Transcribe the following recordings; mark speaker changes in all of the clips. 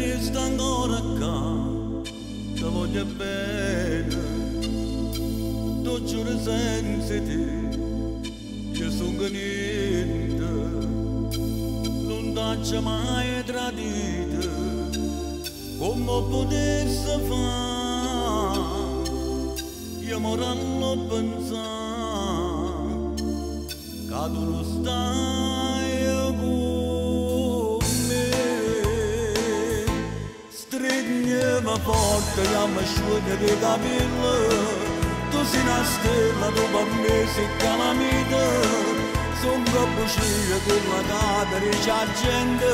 Speaker 1: Resta ancora ccà, te voglio bene, t'o giuro senza 'e te, io songo niente, nun t'aggio maje tradito, comme 'o putesse fa', io moro a ll' 'o penzà, ca tu nun staje cu me. Strigneme forte, jamme sciuogliete 'e capille, tu si' na stella, tu pe' me si' calamita, songo bucie chella ca te dice 'a gente,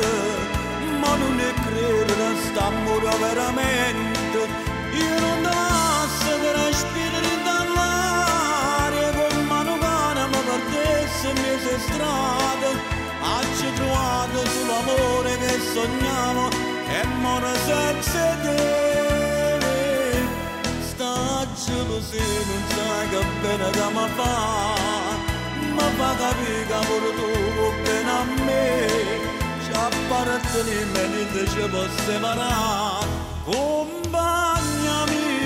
Speaker 1: ma nun 'e credere st'ammore overamente, io nun te lasso, te respiro dint' 'a ll'aria, comme a nu cane me perdesse mmiez' 'e strade, aggio truvato sulo amore che sognavo e moro senza 'e te. Sta gelosia nun sai che bene ca me fa, me fa capì ca pure tu vuò bene a me, ci appartenimm' e niente ce po' separà, cumpagna mia.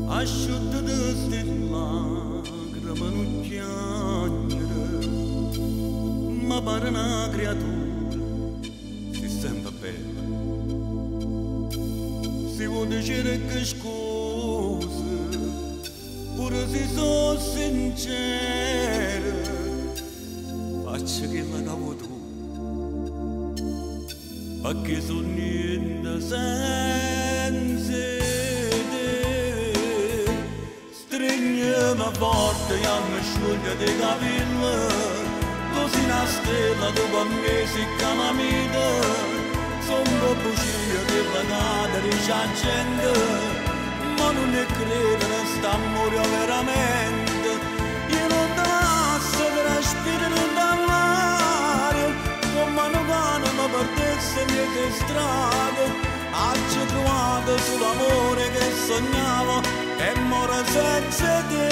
Speaker 1: Asciuttate 'sti lacrime, nun chiagnere, me pare 'na creatura, si sempe bella. Si vuò dicere scuse, pure si so' sincero, faccio chello ca vuò tu, pecché so' niente senza 'e te. Strigneme forte, jamme sciuogliete 'e capille, tu si' 'na stella, tu pe' me si' calamita, songo bucie chella ca te dice 'a gente, ma nun 'e credere st'ammore overamente, io nun te lasso, te respiro dint' 'a ll'aria, comme a nu cane me perdesse mmiez' 'e strade, aggio truvato sulo amore che sognavo e moro senza 'e te.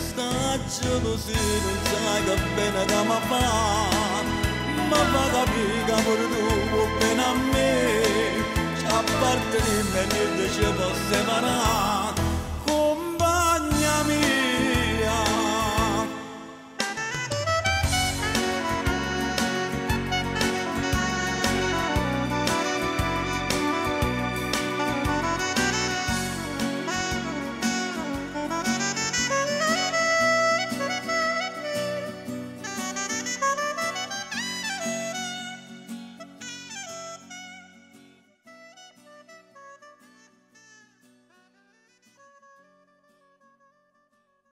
Speaker 1: Sta gelosia nun sai che bene ca me fa, me fa capì ca pure tu vuò bene a me, ci appartenimm' e niente ce po' separà.